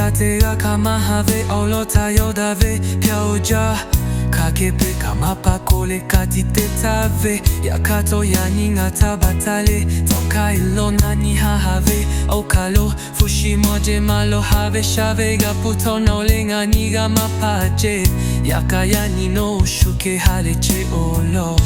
Hk'aˬ te g'a kaꞈ maˇ haˍ ve awˬ lawn htaꞈ yaw daꞈ ve hpehꞈ-oˬ jaˇ. Hk'aˬ hk'e hpehꞈ kaꞈ maˇ pa k'oˆ leh ka tiꞈ te taˍ ve, yaꞈ hk'aˇ htawˇ yaꞈ nyi ngaˬ htaˇ baˬ taˍ le. Htawˇ hk'a-e lawˬ na nyi haˍ haˍ ve awˬ hk'aˬ lo, hpu shi mawˇ jeˬ maˇ lawˬ haˍ ve sha ve g'a hpu htawˇ nawˬ leh ngaˬ nyi g'a maˇ hpaˇ ceˇ. Yaꞈ hk'aˇ yaꞈ nyi nawˬ shu hk'e ha lehˬ ceˇ-oˬ lawˬ.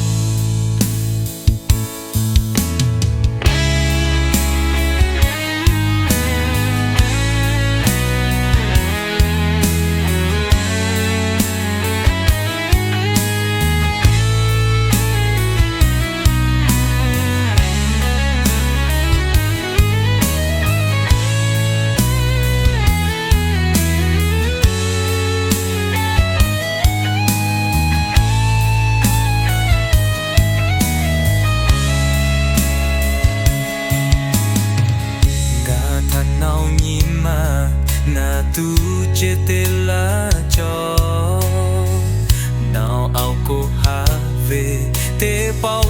Ngaˬ htaꞈ nawˬ nyi ma naˬ tuˬ ceh te laˇ cawˬ. Nawˬ awˬ ko haˍ ve teˇ pawˆ